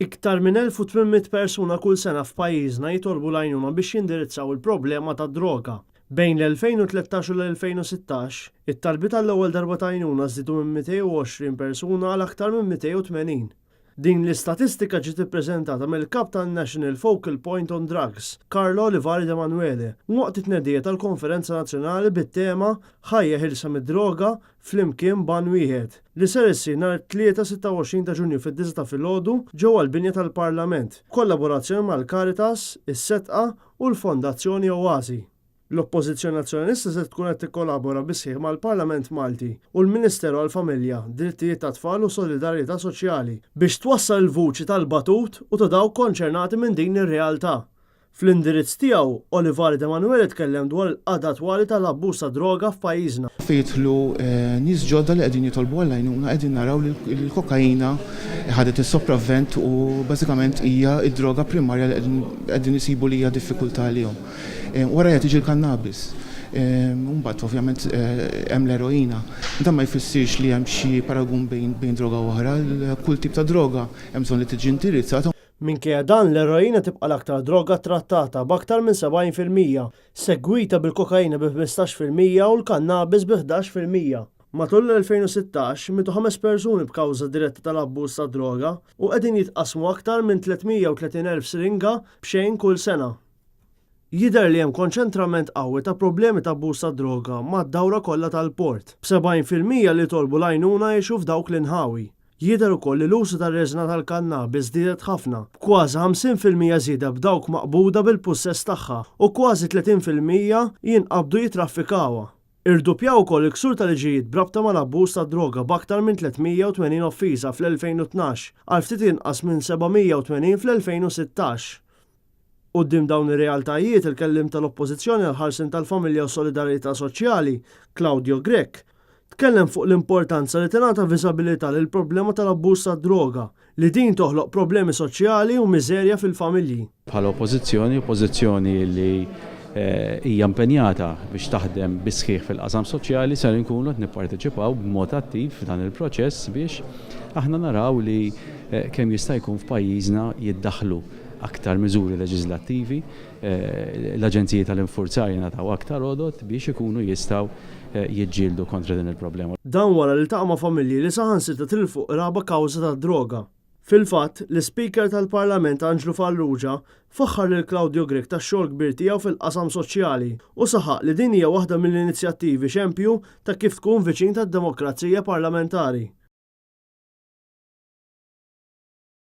Iktar minn 1,800 persuna kull sena f'pajjiżna jitolbu l-għajnuna biex jindirizzaw il-problema tad-droga. Bejn l-2013 u l-2016, it-talbiet għall-ewwel darba ta' għajnuna żdiedu minn 220 persuna għal aktar minn 280. Din l-istatistika ġiet ippreżentata mill-Kap tan-National Focal Point on Drugs, Carlo Olivari Demanuele, waqt it-tnedija tal-Konferenza Nazzjonali bit-tema Ħajja Ħielsa mid-Droga, Flimkien b'għan wieħed, li ser issir nhar it-Tlieta 26 ta' Ġunju fid-disgħa ta' filgħodu ġewwa l-binja tal-Parlament, b'kollaborazzjoni mal-Caritas, is-Sedqa u l-Fondazzjoni Oasi. L-Oppożizzjoni Nazzjonalista se tkun qed tikkolabora bis-sħiħ mal-Parlament Malti u l-Ministeru għall-Familja, Drittijiet tat-Tfal u Solidarjetà Soċjali biex twassal il-vuċi tal-batut u ta' dawk konċernati minn din ir-realtà. Fl-indirizz tiegħu, Olivari Demanuele tkellem dwar il-qagħda attwali tal-abbuż ta' droga f'pajjiżna. Fejn jidħlu nies ġodda li qegħdin jitolbu għall-għajnuna qegħdin naraw li l-kokaina ħadet is-sopravvent u bażikament hija d-droga primarja li qegħdin isibu li hija diffikultà għalihom. Warajha tiġi l-kannabis. U mbagħad ovvjament hemm l-eroina. Dan ma jfissirx li hemm xi paragun bejn droga u oħra, kull tip ta' droga hemm bżonn li tiġi indirizzata. Minkejja dan, l-eroina tibqa' l-aktar droga ttrattata b'aktar minn 70%, segwita bil-kokaina bi 15% u l-kannabis bi 11%. Matul l-2016, mietu ħames persuni b'kawża diretta tal-abbuż tad-droga u qegħdin jitqassmu aktar minn 330,000 siringa b'xejn kull sena. Jidher li hemm konċentrament qawwi ta' problemi ta' abbuż ta' droga mad-dawra kollha tal-port, b'70% li jitolbu l-għajnuna jgħixu f'dawk l-inħawi. Jidher ukoll li l-użu tar-reżina tal-kannabis żdiedet ħafna, b'kważi 50% żieda b'dawk maqbuda bil-pussess tagħha u kważi 30% jinqabdu jittraffikawha. Irduppjaw ukoll il-ksur ta' liġijiet b'rabta mal-abbuż tad-droga b'aktar minn 380 offiża fl-2012 għal ftit inqas minn 780 fl-2016. Quddiem dawn ir-realtajiet, il-Kelliem tal-Oppożizzjoni għall-Ħarsien tal-Familja u Solidarjetà Soċjali, Claudio Grech, tkellem fuq l-importanza li tingħata viżabilità lill-problema tal-abbuż tad-droga, li din toħloq problemi soċjali u miżerja fil-familji. Bħala Oppożizzjoni, Oppożizzjoni li hija impenjata biex taħdem bis-sħiħ fil-qasam soċjali, ser inkunu qed nipparteċipaw b'mod attiv f'dan il-proċess biex aħna naraw li kemm jista' jkun f'pajjiżna jiddaħħlu aktar miżuri leġiżlattivi, l-aġenziji tal-infurzar jingħataw aktar għodod biex ikunu jistgħu jiġġieldu kontra din il-problema. Dan wara li ltaqa' ma' familji li saħansitra tilfu qraba kawża tad-droga. Fil-fatt, l-Ispeaker tal-Parlament Anġlu Farrugia faħħar lil Claudio Grech tax-xogħol kbir tiegħu fil-qasam soċjali u saħaq li din hija waħda mill-inizjattivi xempju ta' kif tkun viċin tad-demokrazija parlamentari.